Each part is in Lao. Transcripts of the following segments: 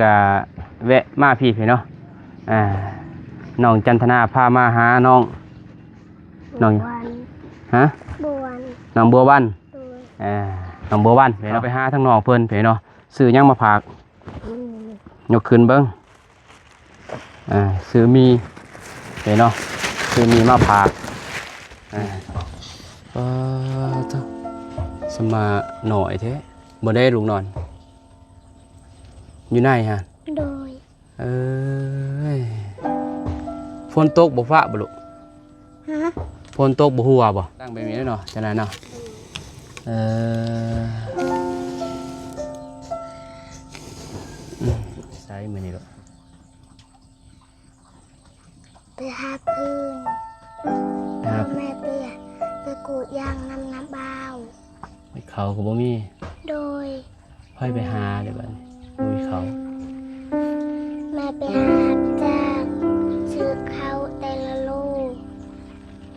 ກະແວະມາພີ້ເນາະ ອ່າ ນ້ອງຈັນທະນາພາມາຫານ້ອງ ນ້ອງ ບົວວັນ ຮະ ບົວວັນ ນ້ອງບົວວັນ ໂດຍ ອ່າ ນ້ອງບົວວັນເນາະ ໄປຫາທາງນ້ອງເພິ່ນເນາະ ຊື້ຫຍັງມາຝາກ ອືມ ຍົກຂຶ້ນເບິ່ງ ອ່າ ຊື້ໝີ່ເນາະ ຊື້ໝີ່ມາຝາກ ອ່າ ປາໂທ້ ສະມານ້ອຍແທ້ ບໍ່ໄດ້ລູກນອນ ຢູ່ໃນຫັ້ນ ໂດຍ ເອີຍ ຝົນຕົກບໍ່ຟ້າບໍ່ລູກ ຮະ ຝົນຕົກບໍ່ຫົວບໍ່ ຕັ້ງແບບນີ້ເນາະ ຈັ່ງນັ້ນເນາະ ເອີ ອືມ ໃສ່ມື້ນີ້ລູກ ໄປຫາເພິ່ນ ຫາ ແມ່ໄປ ໄປກຣີດຢາງນຳນ້າບ່າວ ເຂົ້າກໍບໍ່ມີ ໂດຍ ໃຜໄປຫາເດ້ບັດນີ້ ບໍ່ມີເຂົ້າ ແມ່ໄປຫາຮັບຈ້າງ ຊື້ເຂົ້າແຕ່ລະໂລ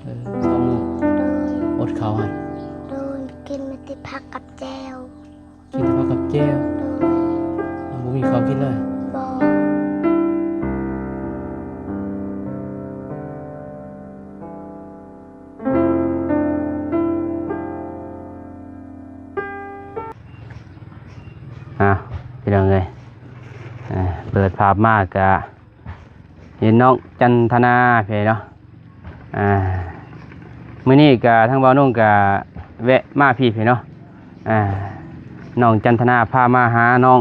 ເອີ ສອງມື້ ໂດຍ ອົດເຂົ້າຫັ້ນ ໂດຍ ກິນມີແຕ່ຜັກກັບແຈ່ວ ກິນແຕ່ຜັກກັບແຈ່ວ ໂດຍ ບໍ່ມີເຂົ້າກິນເລີຍ ບໍ່ ອ້າວ ພີ່ນ້ອງເອີຍ ເປີດພາບມາກະເຫັນນ້ອງຈັນທະນາເນາະ ອ່າ ມື້ນີ້ກະທາງບ່າວນຸ່ງກະແວະມາພີ້ເນາະ ອ່າ ນ້ອງຈັນທະນາພາມາຫານ້ອງ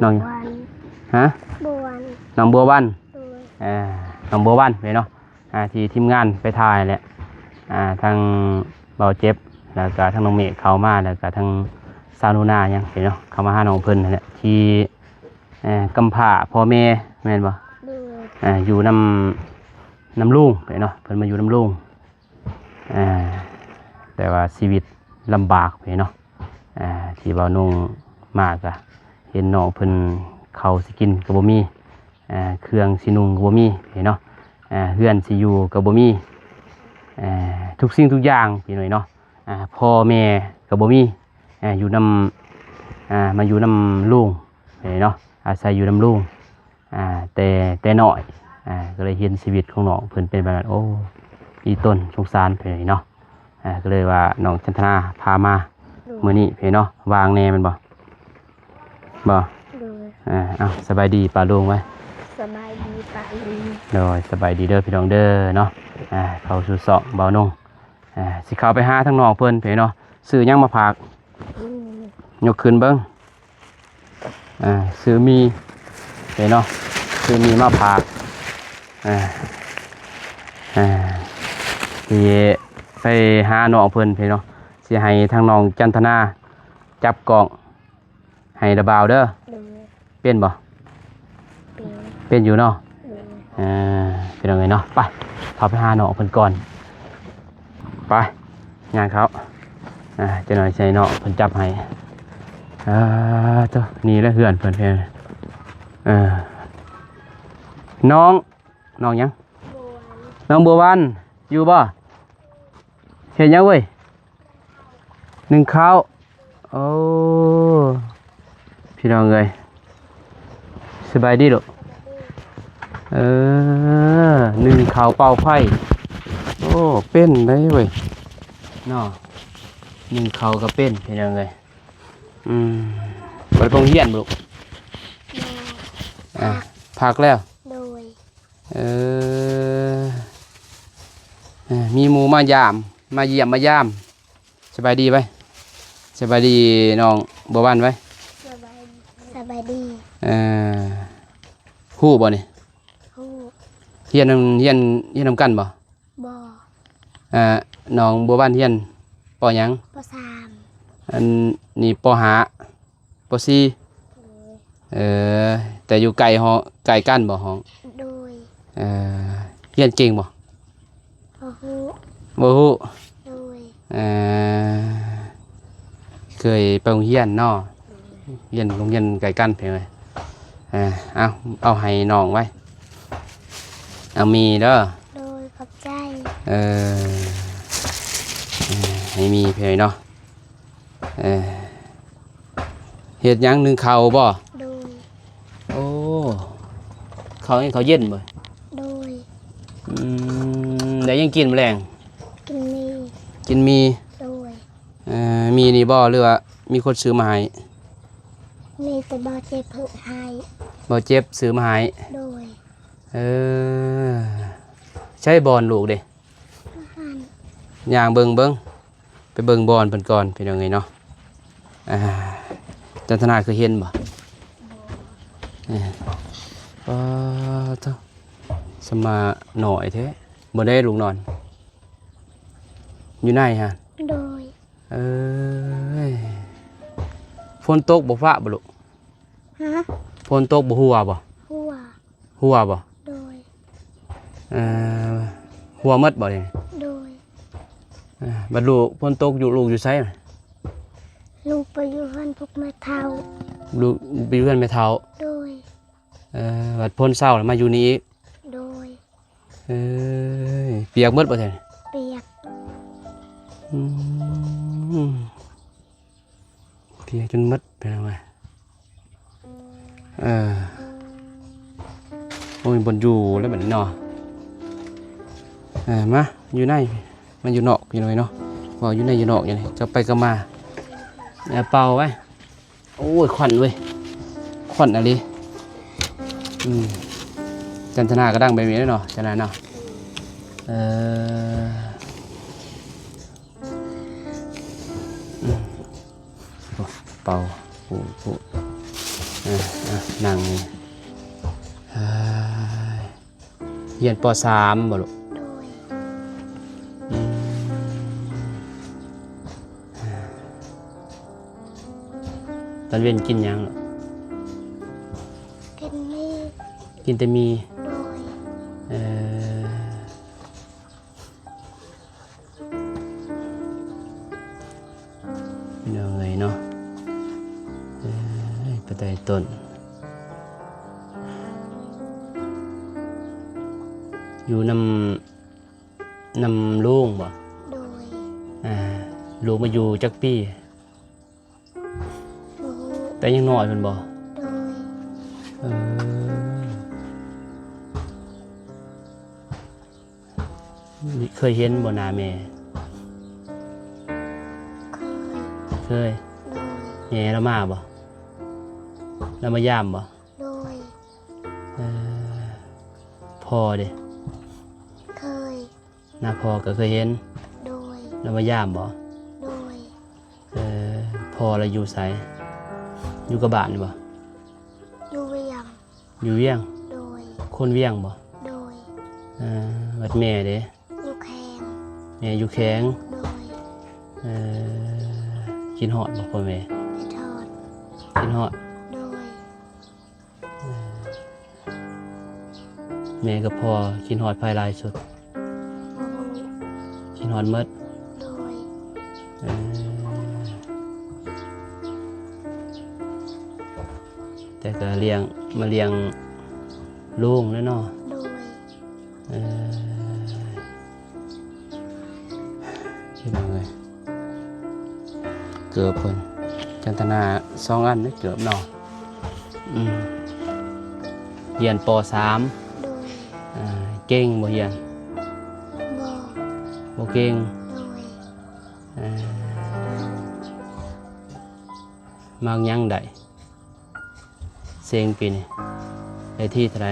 ນ້ອງ ບົວວັນ ຮະ ບົວວັນ ນ້ອງບົວວັນ ໂດຍ ອ່າ ນ້ອງບົວວັນເນາະ ອ່າ ທີ່ທີມງານໄປຖ່າຍແຫຼະ ອ່າ ທາງບ່າວເຈັບ ແລ້ວກະທາງນ້ອງເມກເຂົ້າມາ ແລ້ວກະທາງສາວໜູນາຫຍັງເນາະ ເຂົ້າມາຫານ້ອງເພິ່ນຫັ້ນແຫຼະ ທີ່ ເອີ ກຳພ້າພໍ່ແມ່ແມ່ນບໍ່ ໂດຍ ເອີ ຢູ່ນຳ ນຳລຸງເນາະ ເພິ່ນມາຢູ່ນຳລຸງ ເອີ ແຕ່ວ່າຊີວິດລຳບາກເນາະ ເອີ ທີ່ບ່າວນຸ່ງມາກະເຫັນນ້ອງເພິ່ນ ເຂົ້າຊິກິນກໍບໍ່ມີ ເອີ ເຄື່ອງຊິນຸ່ງກໍບໍ່ມີເນາະ ເອີ ເຮືອນຊິຢູ່ກໍບໍ່ມີ ເອີ ທຸກສິ່ງທຸກຢ່າງພີ່ນ້ອງເນາະ ເອີ ພໍ່ແມ່ກໍບໍ່ມີ ເອີ ຢູ່ນຳ ເອີ ມາຢູ່ນຳລຸງເນາະ ອາໄສຢູ່ນຳລຸງ ອ່າ ແຕ່ ແຕ່ນ້ອຍ ອ່າ ກໍເລີຍເຫັນຊີວິດຂອງນ້ອງເພິ່ນເປັນແບບນັ້ນ ໂອ້ ອີຕົນສົງສານເພິ່ນເນາະ ອ່າ ກໍເລີຍວ່ານ້ອງຈັນທະນາພາມາ ໂດຍ ມື້ນີ້ເນາະ ວ່າງແດ່ແມ່ນບໍ່? ບໍ່? ໂດຍ ອ່າ ເອົາ ສະບາຍດີປ້າລຸງໄວ້ ສະບາຍດີປ້າລຸງ ໂດຍ ສະບາຍດີເດີພີ່ນ້ອງເດີເນາະ ອ່າ ເຂົ້າສູ່ຊ່ອງບ່າວນຸ່ງ ອ່າ ຊິເຂົ້າໄປຫາທາງນ້ອງເພິ່ນເນາະ ຊື້ຫຍັງມາຝາກ? ອືມ ຍົກຂຶ້ນເບິ່ງ ອ່າ ຊື້ໝີ່ເນາະ ຊື້ໝີ່ມາຝາກ ອ່າ ອ່າ ຊິໄປຫານ້ອງເພິ່ນເນາະ ຊິໃຫ້ທາງນ້ອງຈັນທະນາຈັບກ້ອງ ໃຫ້ລະບ່າວເດີ ໂດຍ ເປັນບໍ່? ເປັນ ເປັນຢູ່ເນາະ ໂດຍ ເອີ ພີ່ນ້ອງເອີຍເນາະ ໄປ ເຂົ້າໄປຫານ້ອງເພິ່ນກ່ອນ ໄປ ຍ່າງເຂົ້າ ອ່າ ຈັກໜ້ອຍຊິໃຫ້ນ້ອງເພິ່ນຈັບໃຫ້ ອ່າ ໂທ້ ນີ້ແຫຼະເຮືອນເພິ່ນ ເອີ ນ້ອງ ນ້ອງຫຍັງ? ບົວວັນ ນ້ອງບົວວັນ ຢູ່ບໍ່? ເຮັດຫຍັງເວີຍ? ໜຶ້ງເຂົ້າ ໂອ້ ພີ່ນ້ອງເອີຍ ສະບາຍດີລູກ ເອີ ໜຶ້ງເຂົ້າເປົ່າໄຟ ໂອ້ ເປັນໄດ໋ເວີຍ ເນາະ ໜຶ້ງເຂົ້າກໍເປັນ ພີ່ນ້ອງເອີຍ ອືມ ບໍ່ໄດ້ໄປໂຮງຮຽນບໍ່ລູກ? ຍັງ ອ່າ ພັກແລ້ວ ໂດຍ ເອີ ເອີ ມີໝູ່ມາຢາມ ມາຢ້ຽມມາຢາມ ສະບາຍດີໄວ້ ສະບາຍດີນ້ອງບົວວັນໄວ້ ສະບາຍ ສະບາຍດີ ເອີ ຮູ້ບໍ່ນີ້? ຮູ້ ຮຽນນຳ ຮຽນ ຮຽນນຳກັນບໍ່? ບໍ່ ເອີ ນ້ອງບົວວັນຮຽນ ປໍ ຫຍັງ? ປໍ ສາມ ອັນນີ້ ປໍ ຫ້າ ປໍ ສີ່ ໂດຍ ເອີ ແຕ່ຢູ່ໃກ້ຫ້ອງ ໃກ້ກັນບໍ່ຫ້ອງ? ໂດຍ ເອີ ຮຽນເກັ່ງບໍ່? ບໍ່ຮູ້ ບໍ່ຮູ້ ໂດຍ ເອີ ເຄີຍໄປໂຮງຮຽນເນາະ ໂດຍ ຮຽນໂຮງຮຽນໃກ້ກັນເພິ່ນ ເອີ ເອົາ ເອົາໃຫ້ນ້ອງໄວ້ ເອົາໝີ່ເດີ ໂດຍ ຂອບໃຈ ເອີ ເອີ ໃຫ້ໝີ່ເພິ່ນເນາະ ເອີ ເຮັດຫຍັງ ໜຶ້ງເຂົ້າບໍ່? ໂດຍ ໂອ້ ເຂົ້າ ເຂົ້າເຢັນບໍ່? ໂດຍ. ອືມ ໄດ້ຫຍັງກິນມື້ແລງ? ກິນໝີ່. ກິນໝີ່. ໂດຍ. ເອີ ໝີ່ນີ້ບໍ່ ຫຼືວ່າມີຄົນຊື້ມາໃຫ້? ມີແຕ່ບ່າວເຈັບເພິ່ນໃຫ້. ບ່າວເຈັບຊື້ມາໃຫ້. ໂດຍ. ເອີ ໃສບ່ອນລູກເດ້? ຢູ່ຫັ້ນ. ຍ່າງເບິ່ງ ເບິ່ງ ໄປເບິ່ງບ່ອນເພິ່ນກ່ອນ ພີ່ນ້ອງເອີຍເນາະ. ອ່າ ຈັນທະນາເຄີຍເຫັນບໍ່? ບໍ່. ເອີ ປາດໂທ້ ສະມານ້ອຍແທ້. ບ່ອນໃດລູກນອນ? ຢູ່ໃນຫັ້ນ? ໂດຍ. ເອີຍ ຝົນຕົກບໍ່ຟ້າບໍ່ລູກ? ຮະ? ຝົນຕົກບໍ່ ຮົ່ວບໍ່? ຮົ່ວ. ຮົ່ວບໍ່? ໂດຍ. ເອີ ຮົ່ວໝົດບໍ່ນີ້? ໂດຍ. ເອີ ບັດລູກ ຝົນຕົກຢູ່ ລູກຢູ່ໃສ? ລູກໄປຢູ່ເຮືອນພວກແມ່ເຖົ້າ. ລູກໄປຢູ່ເຮືອນແມ່ເຖົ້າ? ໂດຍ. ເອີ ບັດຝົນເຊົາແລ້ວມາຢູ່ນີ້ອີກ? ໂດຍ. ເອີຍ ປຽກໝົດບໍ່ແທ້? ປຽກ. ອືມ ປຽກຈົນໝົດ ເປັນຫຍັງວະ? ເອີ ໂອ້ຍ ບໍ່ຢູ່ແລ້ວບັດນີ້ເນາະ. ເອີ ມາຢູ່ໃນ ມາຢູ່ນອກ ພີ່ນ້ອງເນາະ. ເວົ້າຢູ່ໃນຢູ່ນອກຢູ່ນີ້ ກັບໄປກັບມາ. ເອົາເປົ່າໄວ້. ໂອ້ຍ ຄວັນເວີຍ ຄວັນອີ່ຫຼີ. ອືມ ຈັນທະນາກໍດັງແບບນີ້ເນາະ ຈັນທະນາເນາະ. ເອີ ອືມ ໂອ້ ເປົ່າ ໂອ້ ໂອ້ ເອີ ເອີ ນັ່ງນີ້. ຮຽນ ປໍສາມ ບໍ່ລູກ? ໂດຍ. ອືມ ຕອນເວັນກິນຫຍັງລູກ? ກິນໝີ່. ກິນແຕ່ໝີ່? ໂດຍ. ເອີ ພີ່ນ້ອງເອີຍເນາະ. ເອີຍ ປາໄຕຕົ້ນ ຢູ່ນຳ ນຳລຸງບໍ່? ໂດຍ. ອ່າ ລູກມາຢູ່ຈັກປີ? ບໍ່ຮູ້. ແຕ່ຍັງນ້ອຍພຸ້ນບໍ່? ໂດຍ. ເອີ ເຄີຍເຫັນບໍ່ໜ້າແມ່? ເຄີຍ. ເຄີຍ. ໂດຍ. ແມ່ລາວມາບໍ່? ລາວມາຢາມບໍ່? ໂດຍ. ເອີ ພໍ່ເດ? ເຄີຍ. ໜ້າພໍ່ກໍເຄີຍເຫັນ? ໂດຍ. ລາວມາຢາມບໍ່? ໂດຍ. ເອີ ພໍ່ລາວຢູ່ໃສ? ຢູ່ກັບບ້ານນີ້ບໍ່? ຢູ່ວຽງ. ຢູ່ວຽງ? ໂດຍ. ຄົນວຽງບໍ່? ໂດຍ. ເອີ ບັດແມ່ເດ? ຢູ່ແຂວງ. ແມ່ຢູ່ແຂວງ? ໂດຍ. ເອີ ຄິດຮອດບໍ່ພໍ່ແມ່? ຄິດຮອດ. ຄິດຮອດ? ໂດຍ. ເອີ ແມ່ກັບພໍ່ຄິດຮອດໃຜຫຼາຍສຸດ? ບໍ່ຮູ້. ຄິດຮອດໝົດ? ໂດຍ. ເອີ ແຕ່ກໍລ້ຽງ ມາລ້ຽງລຸງແຫຼະເນາະ? ໂດຍ. ເອີ ພີ່ນ້ອງເອີຍ ເກີບເພິ່ນ ຈັນທະນາ ສອງອັນເດ້ເກີບເນາະ. ອືມ ຮຽນ ປໍສາມ? ໂດຍ. ອ່າ ເກັ່ງບໍ່ຮຽນ? ບໍ່. ບໍ່ເກັ່ງ? ໂດຍ. ອ່າ ມັກຫຍັງໄດ້? ເສັງປີນີ້ໄດ້ທີເທົ່າໃດ?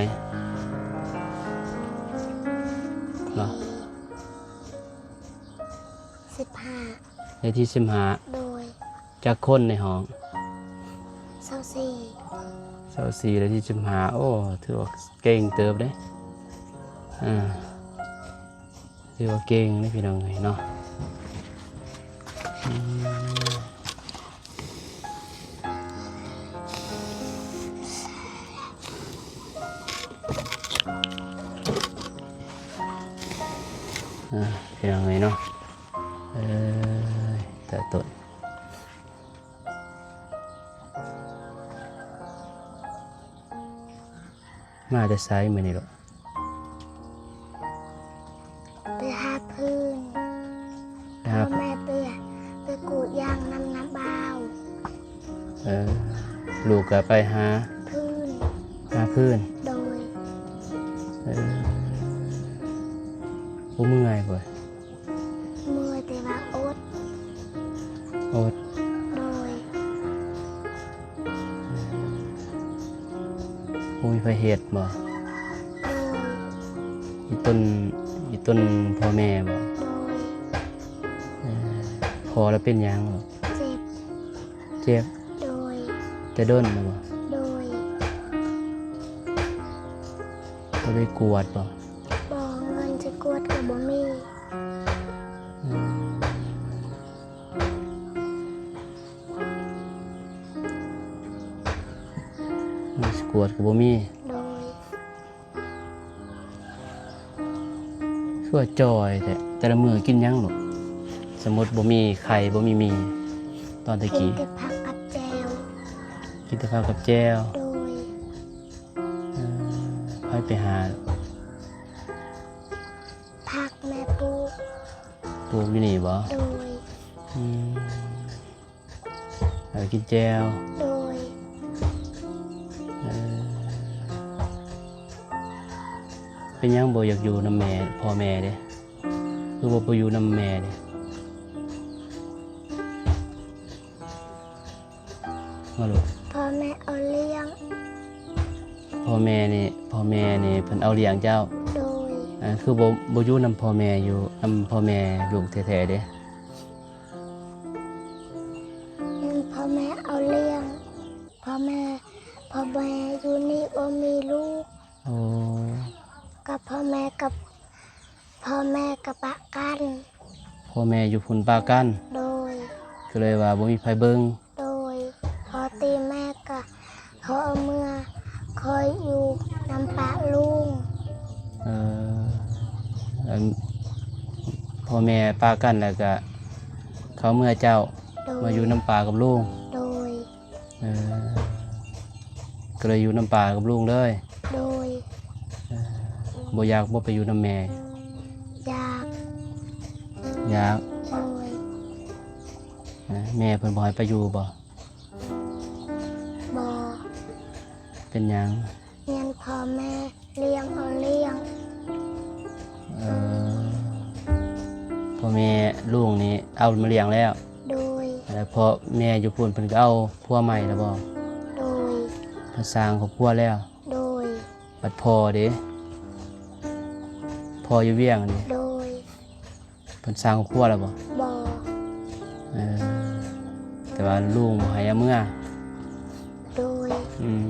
ເນາະ ສິບຫ້າ. ໄດ້ທີສິບຫ້າ. ໂດຍ. ຈັກຄົນໃນຫ້ອງ? ຊາວສີ່. ຊາວສີ່ ໄດ້ທີສິບຫ້າ. ໂອ້ ຖືວ່າເກັ່ງເຕີບເດ້. ອ່າ ຖືວ່າເກັ່ງເດ້ພີ່ນ້ອງເອີຍເນາະ. ອືມ ອ່າ ພີ່ນ້ອງເອີຍເນາະ. ເອີຍ ຕາຕົນ ມາແຕ່ໃສມື້ນີ້ລູກ? ໄປຫາຟືນ. ຫາ ພໍ່ແມ່ໄປ ໄປກຣີດຢາງນຳນ້າບ່າວ. ເອີ ລູກກໍໄປຫາຟືນ. ຫາ ຄືນ? ໂດຍ. ເອີ ບໍ່ເມື່ອຍບໍ່? ເມື່ອຍ ແຕ່ວ່າອົດ. ອົດ? ໂດຍ. ບໍ່ມີໃຜເຮັດບໍ່? ໂດຍ. ອີ່ຕົນ ອີ່ຕົນພໍ່ແມ່ບໍ່? ໂດຍ. ເອີ ພໍ່ລະເປັນຫຍັງ? ເຈັບ. ເຈັບ? ໂດຍ. ແຕ່ດົນແລ້ວບໍ່? ໂດຍ. ບໍ່ໄດ້ກວດບໍ່? ບໍ່, ເງິນຊິກວດກໍບໍ່ມີ. ອືມ ເງິນຊິກວດກໍບໍ່ມີ. ໂດຍ. ຄືວ່າຈ່ອຍແທ້ ແຕ່ລະມື້ກິນຫຍັງລູກ? ສົມມຸດບໍ່ມີໄຂ່ ບໍ່ມີໝີ່ ຕອນແຕ່ກີ້ ກິນແຕ່ຜັກກັບແຈ່ວ. ກິນແຕ່ຜັກກັບແຈ່ວ. ໂດຍ. ເອີ ໃຜໄປຫາ? ຜັກແມ່ປູກ. ປູກຢູ່ນີ້ບໍ່? ໂດຍ. ອືມ ເອົາໄປກິນແຈ່ວ. ໂດຍ. ເອີ ເປັນຫຍັງບໍ່ຢາກຢູ່ນຳແມ່ ພໍ່ແມ່ເດ້? ຄືວ່າບໍ່ຢູ່ນຳແມ່ເດ້? ມາລູກ. ພໍ່ແມ່ເອົາລ້ຽງ. ພໍ່ແມ່ນີ້ ພໍ່ແມ່ນີ້ເພິ່ນເອົາລ້ຽງເຈົ້າ? ໂດຍ. ເອີ ຄືບໍ່ ບໍ່ຢູ່ນຳພໍ່ແມ່ ຢູ່ນຳພໍ່ແມ່ລູກແທ້ໆເດ້? ແມ່ນ ພໍ່ແມ່ເອົາລ້ຽງ. ພໍ່ແມ່ ພໍ່ແມ່ຢູ່ນີ້ບໍ່ມີລູກ. ໂອ້ ກັບພໍ່ແມ່ ກັບພໍ່ແມ່ກໍປະກັນ. ພໍ່ແມ່ຢູ່ພຸ້ນປະກັນ? ໂດຍ. ກໍເລີຍວ່າບໍ່ມີໃຜເບິ່ງ? ໂດຍ. ພໍຕີແມ່ກໍຂໍເອົາເມືອ ຂໍຢູ່ນຳປ້າລຸງ. ເອີ ອັນ ພໍ່ແມ່ປະກັນແລ້ວກະເຂົາເມືອເຈົ້າ? ໂດຍ. ມາຢູ່ນຳປ້າກັບລຸງ? ໂດຍ. ເອີ ກໍເລີຍຢູ່ນຳປ້າກັບລຸງເລີຍ? ໂດຍ. ເອີ ບໍ່ຢາກບໍ່ໄປຢູ່ນຳແມ່? ຢາກ. ຢາກ? ໂດຍ. ເອີ ແມ່ເພິ່ນບໍ່ໃຫ້ໄປຢູ່ບໍ່? ບໍ່. ເປັນຫຍັງ? ແມ່ນພໍ່ແມ່ລ້ຽງ ເອົາລ້ຽງ. ເອີ ພໍ່ແມ່ລຸງນີ້ເອົາມາລ້ຽງແລ້ວ? ໂດຍ. ແລ້ວພໍ່ແມ່ຢູ່ພຸ້ນເພິ່ນກໍເອົາຜົວໃໝ່ແລ້ວບໍ່? ໂດຍ. ເພິ່ນສ້າງຄອບຄົວແລ້ວ? ໂດຍ. ບັດພໍ່ເດ? ພໍ່ຢູ່ວຽງນີ້? ໂດຍ. ເພິ່ນສ້າງຄອບຄົວແລ້ວບໍ່? ບໍ່. ເອີ ແຕ່ວ່າລຸງບໍ່ໃຫ້ເອົາເມືອ? ໂດຍ. ອືມ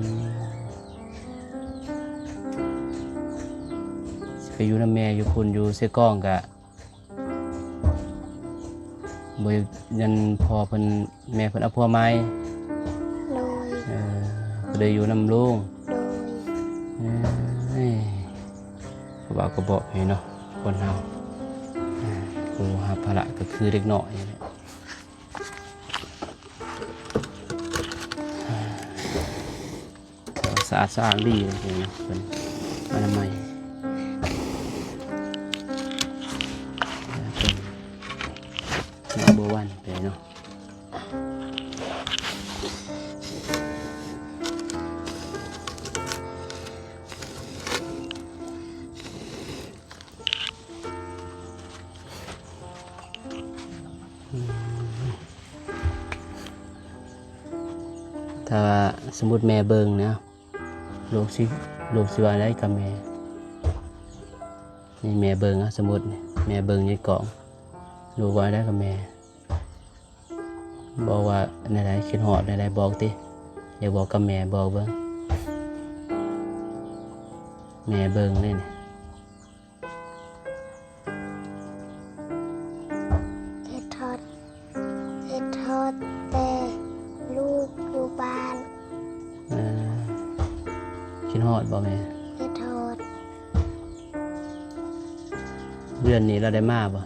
ຊິໄປຢູ່ນຳແມ່ຢູ່ພຸ້ນ ຢູ່ເຊກອງກະບໍ່ຢາກ ຢ້ານພໍ່ເພິ່ນ ແມ່ເພິ່ນເອົາຜົວໃໝ່? ໂດຍ. ເອີ ກໍໄດ້ຢູ່ນຳລຸງ? ໂດຍ. ເອີຍ ເວົ້າກໍບອກໃຫ້ເນາະ ຄົນເຮົາ ເອີ ຜູ້ຮັບພາລະກໍຄືເດັກນ້ອຍນີ້ແຫຼະ. ສະອາດສະອ້າງດີເນາະ ເພິ່ນອະນາໄມ ເອີ ເພິ່ນ number one ໄປເນາະ. ອືມ ຖ້າວ່າສົມມຸດແມ່ເບິ່ງນະ ລູກຊິ ລູກຊິວ່າໃດກັບແມ່? ນີ້ແມ່ເບິ່ງ ອະ ສົມມຸດນີ້ແມ່ເບິ່ງໃນກ້ອງ ລູກວ່າໃດກັບແມ່? ບອກວ່າແນວໃດ? ຄິດຮອດແນວໃດ? ບອກຕິ ຢາກບອກກັບແມ່ ບອກເບິ່ງ ແມ່ເບິ່ງເດ້ນີ້. ຄິດຮອດ ຄິດຮອດແຕ່ລູກຢູ່ບ້ານ. ເອີ ຄິດຮອດບໍ່ແມ່? ຄິດຮອດ. ເດືອນນີ້ລາວໄດ້ມາບໍ່?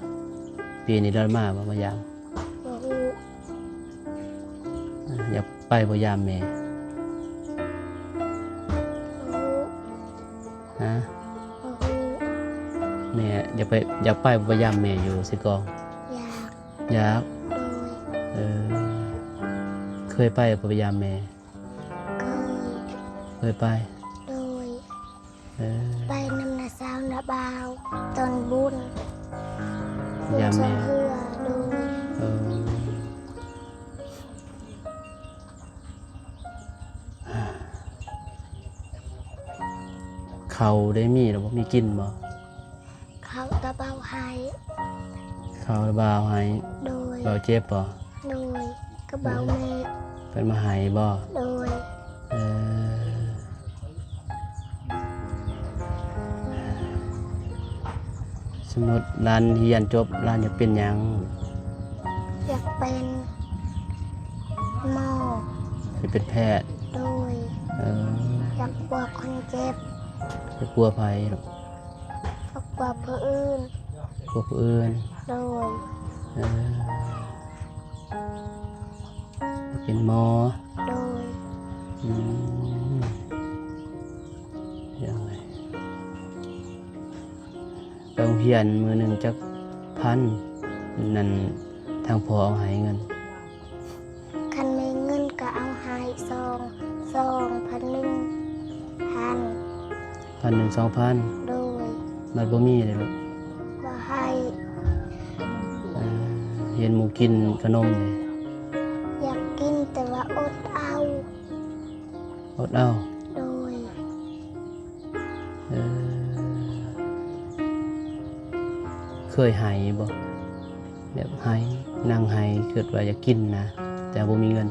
ປີນີ້ລາວໄດ້ມາບໍ່ ມາຢາມ? ບໍ່ຮູ້. ເອີ ຢາກໄປບໍ່ຢາມແມ່? ບໍ່ຮູ້. ຮະ? ບໍ່ຮູ້. ແມ່ຢາກໄປ ຢາກໄປບໍ່ ໄປຢາມແມ່ຢູ່ເຊກອງ? ຢາກ. ຢາກ? ໂດຍ. ເອີ ເຄີຍໄປບໍ່ ໄປຢາມແມ່? ເຄີຍ. ເຄີຍໄປ? ໂດຍ. ເອີ ໄປນຳນ້າສາວນ້າບ່າວຕອນບຸນ ບຸນຊ່ອງເຮືອ. ໂດຍ ເອີ ເຂົ້າໄດ້ມີແລ້ວບໍ່? ມີກິນບໍ່? ເຂົ້າຕາເບົາໃຫ້. ເຂົ້າຕາເບົາໃຫ້. ໂດຍ ເບົາເຈັບບໍ່? ໂດຍ ກະເບົາແມ່. ເພິ່ນມາໃຫ້ບໍ່? ໂດຍ ເອີ ສົມມຸດຫຼານຮຽນຈົບ ຫຼານຢາກເປັນຫຍັງ? ຢາກເປັນໝໍ. ຢາກເປັນແພດ. ໂດຍ ເອີ ຢາກປົວຄົນເຈັບ. ຢາກປົວໃຜ? ຢາກປົວຜູ້ອື່ນ. ປົວຜູ້ອື່ນ. ໂດຍ ເອີ ເປັນໝໍ. ໂດຍ ອືມ ຢ່າງໃດ ໄປໂຮງຮຽນມື້ໜຶ່ງຈັກພັນ? ນັ້ນທາງພໍ່ເອົາໃຫ້ເງິນ. ຄັນມີເງິນກະເອົາໃຫ້ສອງ ສອງພັນ ໜຶ່ງພັນ. ພັນໜຶ່ງ ສອງພັນ. ໂດຍ ບັດບໍ່ມີເດ້ລູກ? ບໍ່ໃຫ້. ເອີ ເຫັນໝູ່ກິນຂະໜົມເດ້. ຢາກກິນແຕ່ວ່າອົດເອົາ. ອົດເອົາ. ໂດຍ ເອີ ເຄີຍໄຫ້ບໍ່? ແບບໄຫ້ ນັ່ງໄຫ້ ຄິດວ່າຢາກກິນນະ ແຕ່ບໍ່ມີເງິນ.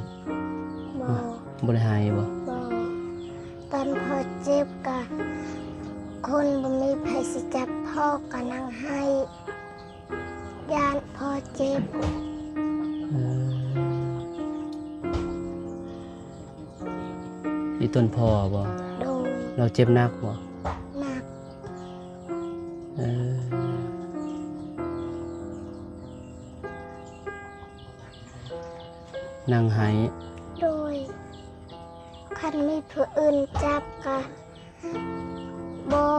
ບໍ່ ບໍ່ໄດ້ໄຫ້ບໍ່? ບໍ່. ຕອນພໍ່ເຈັບກະຄົນບໍ່ມີໃຜຊິຈັບພໍ່ກະນັ່ງໄຫ້ ຢ້ານພໍ່ເຈັບ. ເອີ ອີຕົນພໍ່ບໍ່? ໂດຍ ລາວເຈັບໜັກບໍ່? ໜັກ. ເອີ ນັ່ງໄຫ້. ໂດຍ ຄັນມີຜູ້ອື່ນຈັບກະບໍ່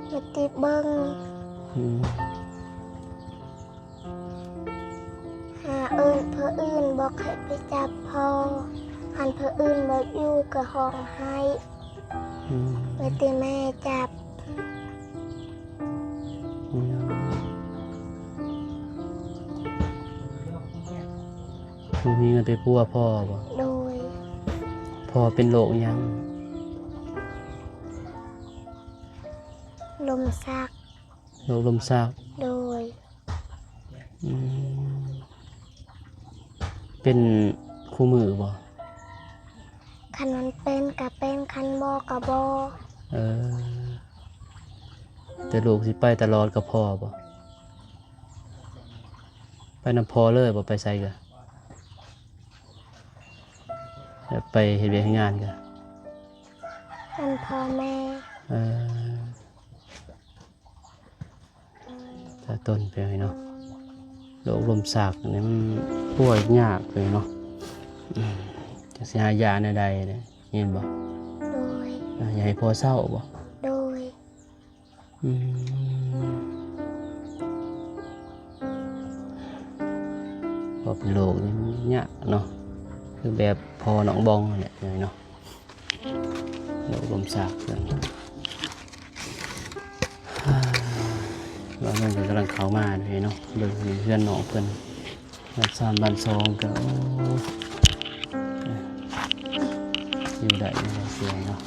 ມີແຕ່ເບິ່ງ. ອືມ ຫາເອີ້ນຜູ້ອື່ນບອກໃຫ້ໄປຈັບພໍ່ ຄັນຜູ້ອື່ນບໍ່ຢູ່ກະຮ້ອງໄຫ້. ອືມ ມີແຕ່ແມ່ຈັບ. ອືມ ບໍ່ມີເງິນໄປປົວພໍ່ບໍ່? ໂດຍ ພໍ່ເປັນໂລກຫຍັງ? ລົມຊັກ. ໂລກລົມຊັກ. ໂດຍ ອືມ ເປັນຄູ່ມື້ບໍ່? ຄັນມັນເປັນກະເປັນ ຄັນບໍ່ກະບໍ່. ເອີ ແຕ່ລູກຊິໄປຕະຫຼອດກັບພໍ່ບໍ່? ໄປນຳພໍ່ເລີຍບໍ່? ໄປໃສກະ ແບບໄປເຮັດວຽກເຮັດງານກະ ນຳພໍ່ແມ່. ເອີ ຕາຕົ້ນເປັນຫຍັງເນາະ ໂລກລົມຊັກນີ້ມັນປ່ວຍຍາກເລີຍເນາະ. ອືມ ຈັກຊິຫາຢາແນວໃດເດ້ ເຫັນບໍ່? ໂດຍ ອ່າ ຢາກໃຫ້ພໍ່ເຊົາບໍ່? ໂດຍ ອືມ ເພາະເປັນໂລກນີ້ມັນຍາກເນາະ ຄືແບບພໍ່ນ້ອງບອງຫັ້ນແຫຼະເນາະ. ໂລກລົມຊັກເພິ່ນ ບ່າວໜຸ່ມເພິ່ນກຳລັງເຂົ້າມາເດ້ເນາະ. ເບິ່ງເຮືອນນ້ອງເພິ່ນ ບ້ານສາມບ້ານສອງກະ ໂອ້ ຢູ່ໄດ້ຢູ່ໄດ້ເນາະ.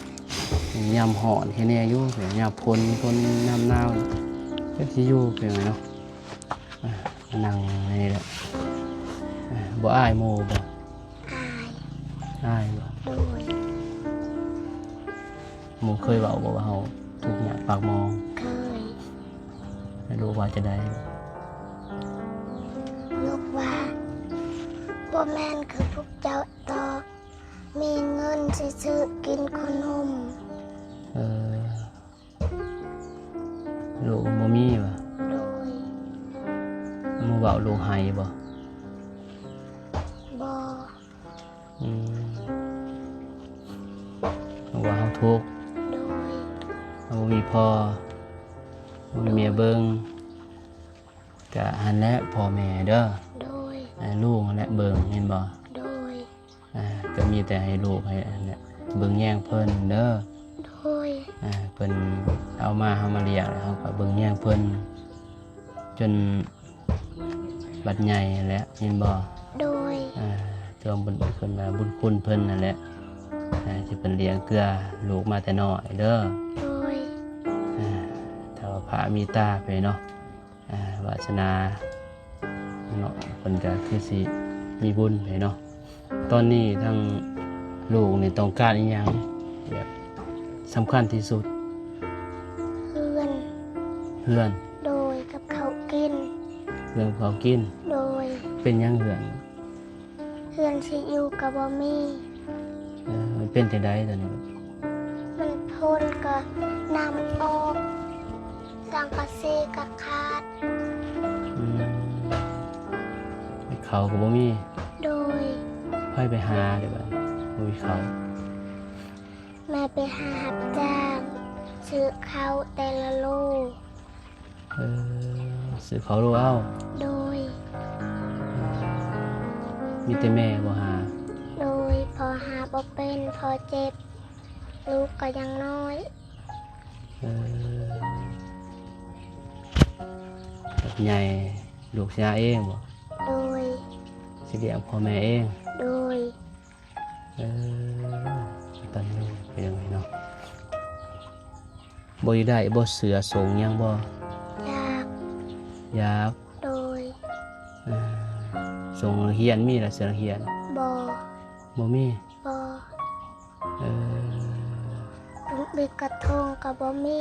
ຍາມຮ້ອນແຄ່ແນ່ຢູ່ ຍາມຝົນ ຝົນຍາມໜາວ ຈັກຊິຢູ່ຈັ່ງໃດເນາະ. ອ່າ ນັ່ງໃນນີ້ແຫຼະ. ອ່າ ບໍ່ອາຍໝູ່ບໍ່? ອາຍ. ອາຍບໍ່? ໂດຍ. ໝູ່ເຄີຍເວົ້າບໍ່ວ່າເຮົາທຸກຍາກປາກໝອງ? ເຄີຍ. ແລ້ວລູກວ່າຈັ່ງໃດ? ລູກວ່າ ບໍ່ແມ່ນຄືພວກເຈົ້າດອກ ມີເງິນຊິຊື້ກິນຂະໜົມ. ເອີ. ລູກບໍ່ມີຫວາ? ໂດຍ. ໝູ່ເວົ້າລູກໄຫ້ບໍ່? ບໍ່. ອືມ ເພາະວ່າເຮົາທຸກ. ໂດຍ. ເຮົາບໍ່ມີພໍ່ ບໍ່ມີແມ່ເບິ່ງ. ກະຫັ້ນແຫຼະ ພໍ່ແມ່ເດີ. ໂດຍ. ໃຫ້ລູກຫັ້ນແຫຼະເບິ່ງ ແມ່ນບໍ່? ໂດຍ. ອ່າ ກະມີແຕ່ໃຫ້ລູກໃຫ້ອັນເນີ້ຍເບິ່ງແຍງເພິ່ນເດີ. ໂດ ໂດຍ ອ່າ ເພິ່ນເອົາມາ ເຮົາມາລ້ຽງ ເຮົາກໍເບິ່ງແຍງເພິ່ນ ຈົນບັດໃຫຍ່ຫັ້ນແຫຼະ ແມ່ນບໍ່? ໂດຍ ອ່າ ຖືວ່າບຸນ ເພິ່ນວ່າບຸນຄຸນເພິ່ນຫັ້ນແຫຼະ ອ່າ ທີ່ເພິ່ນລ້ຽງເກືອລູກມາແຕ່ນ້ອຍເດີ. ໂດຍ ອ່າ ຖ້າວ່າພະມີຕາໄປເນາະ ອ່າ ວາສະໜາເນາະ ເພິ່ນກໍຄືຊິມີບຸນໄປເນາະ. ຕອນນີ້ທາງລູກນີ້ຕ້ອງການອີ່ຫຍັງ ແບບສຳຄັນທີ່ສຸດ? ເຮືອນ ເຮືອນ ໂດຍ ກັບເຂົ້າກິນ ເຮືອນກັບເຂົ້າກິນ ໂດຍ ເປັນຫຍັງເຮືອນ? ເຮືອນຊິຢູ່ກໍບໍ່ມີ. ເອີ ມັນເປັນຈັ່ງໃດຕອນນີ້? ມັນຝົນກໍນ້ຳອອກ ສັງກະສີກໍຂາດ. ອືມ ເຂົ້າກໍບໍ່ມີ. ໂດຍ ໃຜໄປຫາແລ້ວບາດນີ້ ບໍ່ມີເຂົ້າ? ແມ່ໄປຫາຮັບຈ້າງ ຊື້ເຂົ້າແຕ່ລະໂລ. ເອີ ຊື້ເຂົ້າໂລເອົາ. ໂດຍ ມີແຕ່ແມ່ບໍ່ຫາ? ໂດຍ ພໍ່ຫາບໍ່ເປັນ ພໍ່ເຈັບ ລູກກໍຍັງນ້ອຍ. ເອີ ບັດໃຫຍ່ລູກຊິຫາເອງບໍ່? ໂດຍ ຊິລ້ຽງພໍ່ແມ່ເອງ. ໂດຍ ເອີ ກະຕັນຍູໄປເລີຍເນາະ. ບໍ່ຢາກໄດ້ບໍ່ເສື້ອສົ້ງຫຍັງບໍ່? ຢາກ ຢາກ. ໂດຍ ເອີ ສົ້ງນັກຮຽນມີລະ ເສື້ອນັກຮຽນ? ບໍ່ ບໍ່ມີ. ບໍ່ ເອີ ເປັນກະທົງກໍບໍ່ມີ.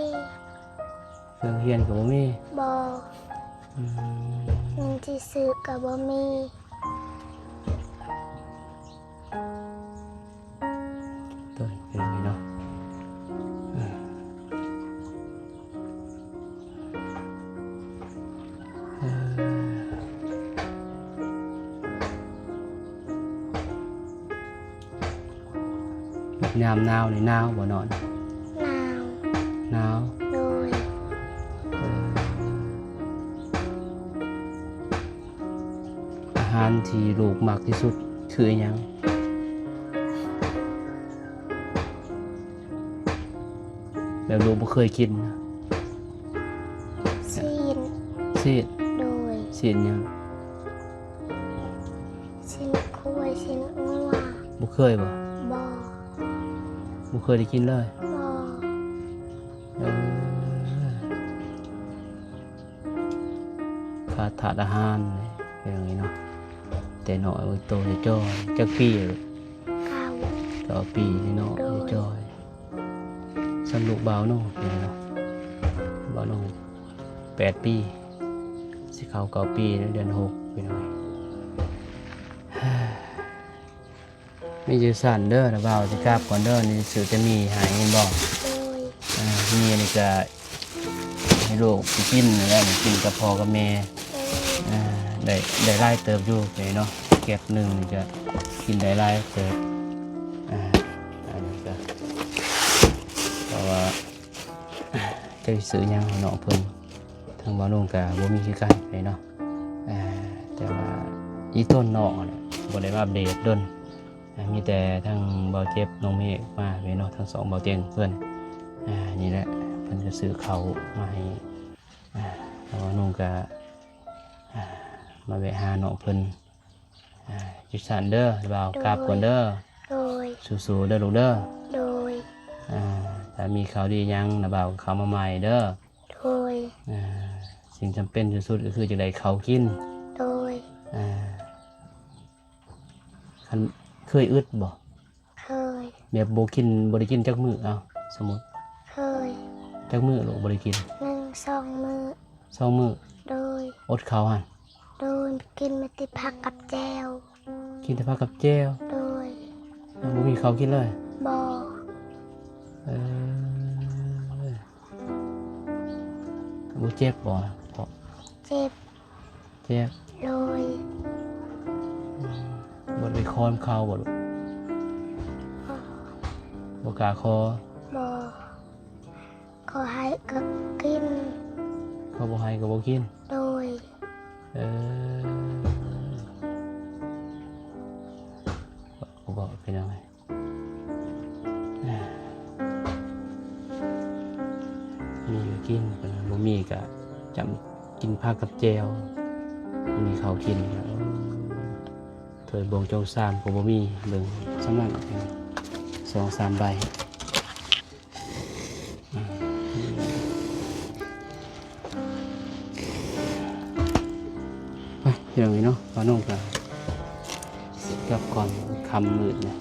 ເຄື່ອງຮຽນກໍບໍ່ມີ? ບໍ່. ອືມ ເງິນທີ່ຊື້ກໍບໍ່ມີ. ໂອ້ຍ ເປັນຈັ່ງໃດເນາະ ເອີ ເອີ ຍາມໜາວນີ້ໜາວບໍ່ນອນ? ໜາວ ໜາວ. ໂດຍ ເອີ ອາຫານທີ່ລູກມັກທີ່ສຸດຄືອີ່ຫຍັງ? ແບບລູກບໍ່ເຄີຍກິນນະ? ຊີ້ນ ຊີ້ນ. ໂດຍ ຊີ້ນຫຍັງ? ຊີ້ນຄວາຍ ຊີ້ນງົວ. ບໍ່ເຄີຍບໍ່? ບໍ່ ບໍ່ເຄີຍໄດ້ກິນເລີຍ? ບໍ່. ເອີ ຂາດທາດອາຫານເປັນຫຍັງນີ້ເນາະ ແຕ່ນ້ອຍໂຕຈອຍ. ຈັກປີແລ້ວ? ເກົ້າ ເກົ້າປີເນາະ. ໂດຍ ຈອຍ ສ່ຳລູກບ່າວໂນເນາະ ບ່າວໂນແປດປີ ຊິເຂົ້າເກົ້າປີໃນເດືອນຫົກ ພີ່ນ້ອງ. ມີຢູ່ຊັ້ນເດີ ລະບ່າວຊິກັບກ່ອນເດີ ນີ້ຊື້ແຕ່ໝີ່ໃຫ້ ເຫັນບໍ່? ໂດຍ ອ່າ ໝີ່ນີ້ກະໃຫ້ລູກກິນຫັ້ນແຫຼະ ກິນກັບພໍ່ກັບແມ່. ໂດຍ ອ່າ ໄດ້ ໄດ້ຫຼາຍເຕີບຢູ່ເນາະ ແກັບໜຶ່ງນີ້ກະກິນໄດ້ຫຼາຍເຕີບ. ອ່າ ອັນນີ້ກະ ເພາະວ່າ ຈັກຊິຊື້ຫຍັງໃຫ້ນ້ອງເພິ່ນ ທາງບ່າວນຸ່ງກະບໍ່ມີຄືກັນເນາະ. ອ່າ ແຕ່ວ່າອີຕົນນ້ອງຫັ້ນແຫຼະ ບໍ່ໄດ້ມາອັບເດດດົນ ອ່າ ມີແຕ່ທາງບ່າວເຈັບ ນ້ອງເມກມາເນາະ ທັງສອງບ່າວເຕັງເພິ່ນ. ອ່າ ນີ້ແຫຼະ ເພິ່ນກະຊື້ເຂົ້າມາໃຫ້ ອ່າ ບ່າວນຸ່ງກະ ອ່າ ມາແວະຫານ້ອງເພິ່ນ. ອ່າ ຈັ່ງຊັ້ນເດີ ບ່າວ ໂດຍ ກັບກ່ອນເດີ. ໂດຍ ສູ້ໆເດີລູກເດີ. ໂດຍ ອ່າ ຖ້າມີຂ່າວດີຫຍັງນະ ບ່າວເຂົ້າມາໃໝ່ເດີ. ໂດຍ ອ່າ ສິ່ງຈຳເປັນທີ່ສຸດກໍຄືຈະໄດ້ເຂົ້າກິນ. ໂດຍ ອ່າ ຄັນ ເຄີຍອຶດບໍ່? ເຄີຍ ແບບບໍ່ກິນ ບໍ່ໄດ້ກິນຈັກມື້? ເອົາ ສົມມຸດ ເຄີຍ ຈັກມື້ລູກບໍ່ໄດ້ກິນ? ໜຶ່ງ ສອງມື້. ສອງມື້. ໂດຍ ອົດເຂົ້າຫັ້ນ? ໂດຍ ກິນມີແຕ່ຜັກກັບແຈ່ວ. ກິນແຕ່ຜັກກັບແຈ່ວ? ໂດຍ ບໍ່ມີເຂົ້າກິນເລີຍ? ບໍ່. ເອີ ບໍ່ເຈັບບໍ່? ເຈັບ. ເຈັບ. ໂດຍ ອືມ ບໍ່ໄດ້ໄປຂໍນຳເຂົາບໍ່ລູກ? ບໍ່. ບໍ່ກ້າຂໍ? ບໍ່. ເຂົາໃຫ້ກໍກິນ ເຂົາບໍ່ໃຫ້ກໍບໍ່ກິນ. ໂດຍ ເອີ ເວົ້າເປັນຫຍັງ? ອ່າ ກິນ ບໍ່ມີກະຈຳກິນຜັກກັບແຈ່ວ ບໍ່ມີເຂົ້າກິນ ຖ້ວຍບ່ວງໂຈງຊາມກໍບໍ່ມີ ເບິ່ງສ່ຳນັ້ນ ສອງສາມໃບ. ໄປພີ່ນ້ອງເອີຍເນາະ ບ່າວນົງກະກັບກ່ອນ ຄ່ຳມືດແລ້ວ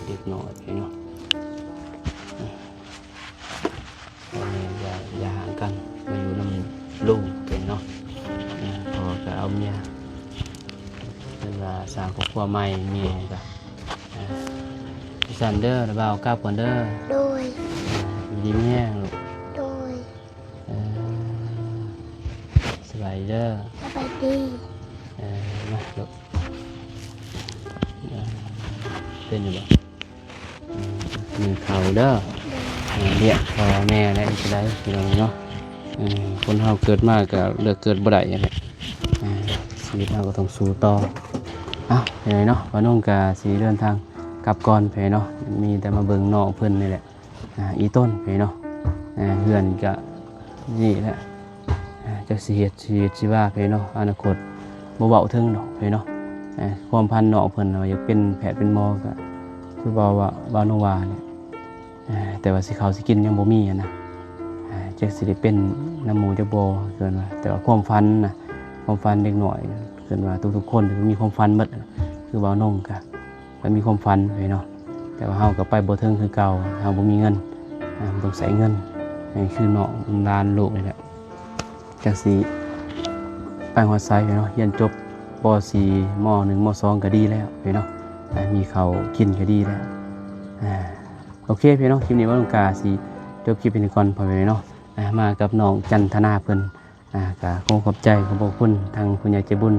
ເດັກນ້ອຍເນາະ ພໍ່ແມ່ຢ່າ ຢ່າຫ່າງກັນ ມາຢູ່ນຳລູກເນາະ ພໍ່ກະເອົາເມຍ ເພິ່ນວ່າສ້າງຄອບຄົວໃໝ່ ເມຍກະ ອ່າ ຊັ້ນເດີ ບ່າວກັບກ່ອນເດີ ໂດຍ ຢູ່ດີມີແຮງລູກ ໂດຍ ເອີ ສະບາຍດີເດີ ສະບາຍດີ ເອີ ມາລູກ ເອີ ເປັນຢູ່ບໍ່? ໜຶ້ງເຂົ້າເດີ ເອີ ລ້ຽງພໍ່ແມ່ແຫຼະ ເຮັດຈັ່ງໃດພີ່ນ້ອງເນາະ ເອີ ຄົນເຮົາເກີດມາກໍເລືອກເກີດບໍ່ໄດ້ຫັ້ນແຫຼະ ເອີ ຊີວິດເຮົາກໍຕ້ອງສູ້ຕໍ່ ເອົ້າ ຈັ່ງໃດເນາະ ບ່າວນົງກໍຊິເດີນທາງກັບກ່ອນເນາະ ມີແຕ່ມາເບິ່ງນ້ອງເພິ່ນນີ້ແຫຼະ ອ່າ ອີ່ຕົນເນາະ ອ່າ ເຮືອນກະນີ້ແຫຼະ ອ່າ ຈັກຊິເຮັດ ຊິເຮັດຊິວ່າເນາະ ອະນາຄົດບໍ່ເວົ້າເຖິງດອກເນາະ ອ່າ ຄວາມຝັນນ້ອງເພິ່ນວ່າຢາກເປັນແພດເປັນໝໍ ກະຄືເວົ້າວ່າ ວ່ານ້ອງວ່າແຫຼະ ອ່າ ແຕ່ວ່າຊິເຂົ້າຊິກິນຍັງບໍ່ມີຫັ້ນນະ ອ່າ ຈັກຊິໄດ້ເປັນນຳໝູ່ຈັກບໍ່ ເພິ່ນວ່າ ແຕ່ວ່າຄວາມຝັນນະ ຄວາມຝັນເດັກນ້ອຍ ເພິ່ນວ່າທຸກໆຄົນມີຄວາມຝັນໝົດ ຄືເວົ້ານ້ອງກະ ຂ້ອຍມີຄວາມຝັນເນາະ ແຕ່ວ່າເຮົາກໍໄປບໍ່ເຖິງຄືເກົ່າ ເຮົາບໍ່ມີເງິນ ເຮົາຕ້ອງໃຊ້ເງິນ ໃຫ້ຄືນ້ອງຫຼານລູກນີ້ແຫຼະ ຈັກຊິໄປຮອດໃສເນາະ ຮຽນຈົບ ປໍສີ່ ມໍໜຶ່ງ ມໍສອງ ກໍດີແລ້ວເນາະ ມີເຂົ້າກິນກໍດີແລ້ວ ໂອເຄພີ່ນ້ອງ ຄລິບນີ້ບ່າວນົງກະຊິຈົບຄລິບເປັນກ່ອນ ພໍ່ແມ່ເນາະ ມາກັບນ້ອງຈັນທະນາເພິ່ນ ອ່າ ກະຂໍຂອບໃຈຂອບພະຄຸນທາງຜູ້ໃຫຍ່ໃຈບຸນ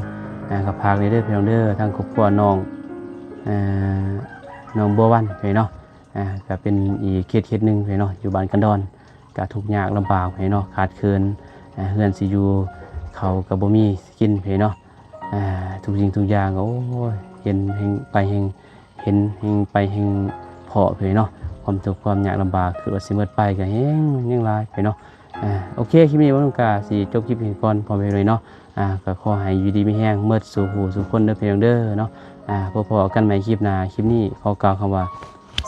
ອ່າ ກໍຝາກເດີພີ່ນ້ອງເດີ ທາງຄອບຄົວນ້ອງ ເອີ ນ້ອງບົວວັນເນາະ ອ່າ ກະເປັນອີກເຂດເຂດໜຶ່ງເນາະ ຢູ່ບ້ານກັນດອນ ກະທຸກຍາກລຳບາກເນາະ ຂາດເຂີນ ອ່າ ເຮືອນຊິຢູ່ ເຂົ້າກໍບໍ່ມີກິນເນາະ ອ່າ ທຸກສິ່ງທຸກຢ່າງ ໂອ້ຍ ເຫັນແຮ່ງໄປແຮ່ງ ເຫັນແຮ່ງໄປແຮ່ງພໍ້ເລີຍເນາະ ຄວາມທຸກຄວາມຍາກລຳບາກ ຄືວ່າຊິໝົດໄປກໍແຮ່ງຍັງຫຼາຍເນາະ ອ່າ ໂອເຄ ຄລິບນີ້ບ່າວນົງກະຊິຈົບຄລິບເປັນກ່ອນ ພໍ່ແມ່ເນາະ ອ່າ ກໍຂໍໃຫ້ຢູ່ດີມີແຮງໝົດສູ່ຜູ້ສູ່ຄົນເດີພີ່ນ້ອງເດີເນາະ ອ່າ ພົບພໍ້ກັນໃໝ່ຄລິບໜ້າ ຄລິບນີ້ຂໍກ່າວຄຳວ່າ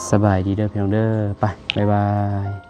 ສະບາຍດີເດີພີ່ນ້ອງເດີ ໄປ ບາຍບາຍ.